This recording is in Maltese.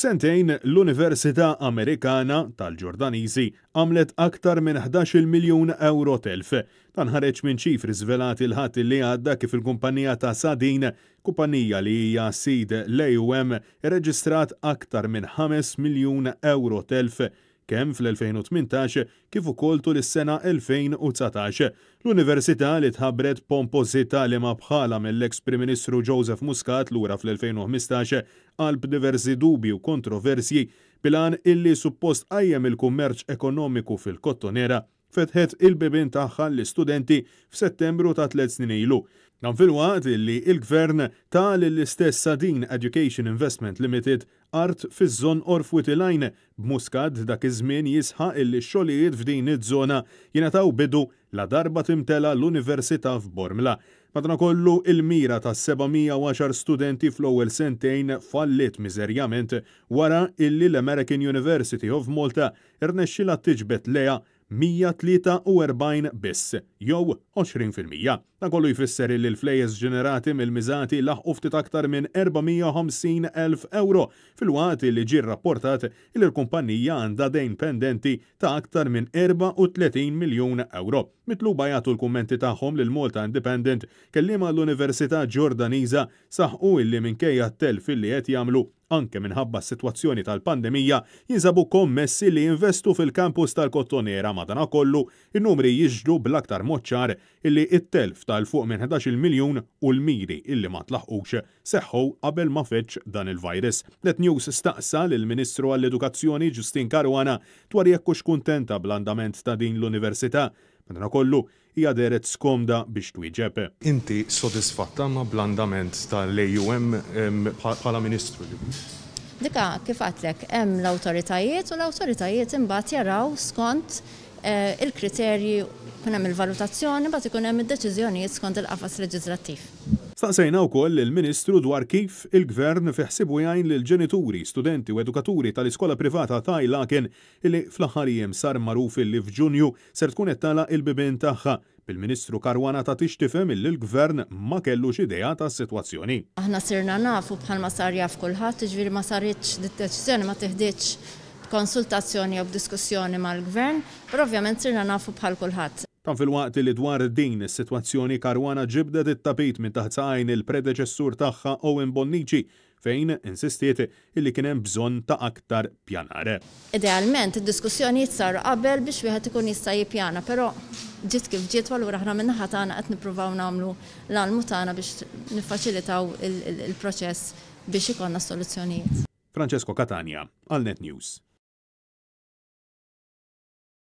F'sentejn, l-Università Amerikana tal-Ġordaniżi għamlet aktar minn 11-il miljun ewro telf. Dan ħareġ minn ċifri żvelati l-Ħadd li għadda kif il-kumpanija ta' Sadeen, kumpanija li hija sid l-AUM, irreġistrat aktar minn 5 miljun ewro telf kemm fl-2018 kif ukoll tul is-sena 2019. L-Università, li tħabbret b'pompożità liema bħalha mill-eks Prim Ministru Joseph Muscat lura fl-2015, qalb diversi dubji u kontroversji, bil-għan illi suppost tqajjem il-kummerċ ekonomiku fil-Kottonera, fetħet il-bibien tagħha lill-istudenti f'Settembru ta' tlett snin ilu. Dan filwaqt illi l-Gvern ta lill-istess Sadeen Education Investment Limited art fiż-Żonqor f'Wied il-Għajn, b'Muscat dak iż-żmien jisħaq illi x-xogħlijiet f'din iż-żona jingħataw bidu ladarba timtela l-Università f'Bormla. Madanakollu, il-mira ta' 710 studenti fl-ewwel sentejn falliet miżerjament wara illi l-American University of Malta rnexxilha tiġbed lejha 143 biss, jew 20%. Dan kollu jfisser illi l-flejjes ġenerati mill-miżati laħqu ftit aktar minn 450 elf ewro, filwaqt illi ġie rrapportat illi l-kumpannija għandha dejn pendenti ta' aktar minn 34 miljun ewro. Mitluba jagħtu l-kummenti tagħhom lill-Malta Independent, kelliema għall-Università Ġordaniża saħqu illi minkejja t-telf illi qed jagħmlu, anke minħabba s-sitwazzjoni tal-pandemija, jinsabu kommessi li jinvestu fil-kampus tal-Kottonera madanakollu, in-numri jixhdu bl-aktar mod ċar illi t-telf ta' 'l fuq minn 11-il miljun u l-miri illi ma ntlaħqux seħħu qabel ma feġġ dan il-virus. Net News staqsa lill-Ministru għall-Edukazzjoni Justyne Caruana dwar jekk hux kuntenta bl-andament ta' din l-università. Madanakollu, Hija dehret skomda biex twieġeb. Inti sodisfatta ma' bl-andament tal-AUM bħala Ministru ġifieri? Dika, kif għedtlek, hemm l-awtoritajiet u l-awtoritajiet imbagħad jaraw skont il-kriterji, ikun hemm il-valutazzjoni, imbagħad ikun hemm id-deċiżjonijiet skont il-qafas leġiżlattiv. Staqsejna wkoll lill-Ministru dwar kif il-Gvern fi ħsiebu jgħin lill-ġenituri, studenti u edukaturi tal-iskola privata Thai Laken illi fl-aħħar jiem sar magħruf illi f'Ġunju ser tkun qed tagħlaq il-bibien tagħha, bil-Ministru Caruana tagħti x'tifhem illi l-Gvern ma kellux idea tas-sitwazzjoni. Aħna sirna nafu bħalma sar jaf kulħadd, jiġifieri ma saritx, did-deċiżjoni ma tieħditx b'konsultazzjoni jew b'diskussjoni mal-Gvern, però ovvjament sirna nafu bħal kulħadd. Dan filwaqt li dwar din is-sitwazzjoni Caruana ġibdet it-tapit minn taħt saqajn il-predeċessur tagħha Owen Bonnici fejn insistiet illi kien hemm bżonn ta' aktar ppjanar. Idealment id-diskussjonijiet saru qabel biex wieħed ikun jista' jippjana, però ġiet kif ġiet u allura aħna min-naħa tagħna qed nippruvaw nagħmlu l-almu tagħna biex niffaċilitaw il-proċess biex ikollna s-soluzzjonijiet. Francesco Catania għal Net News.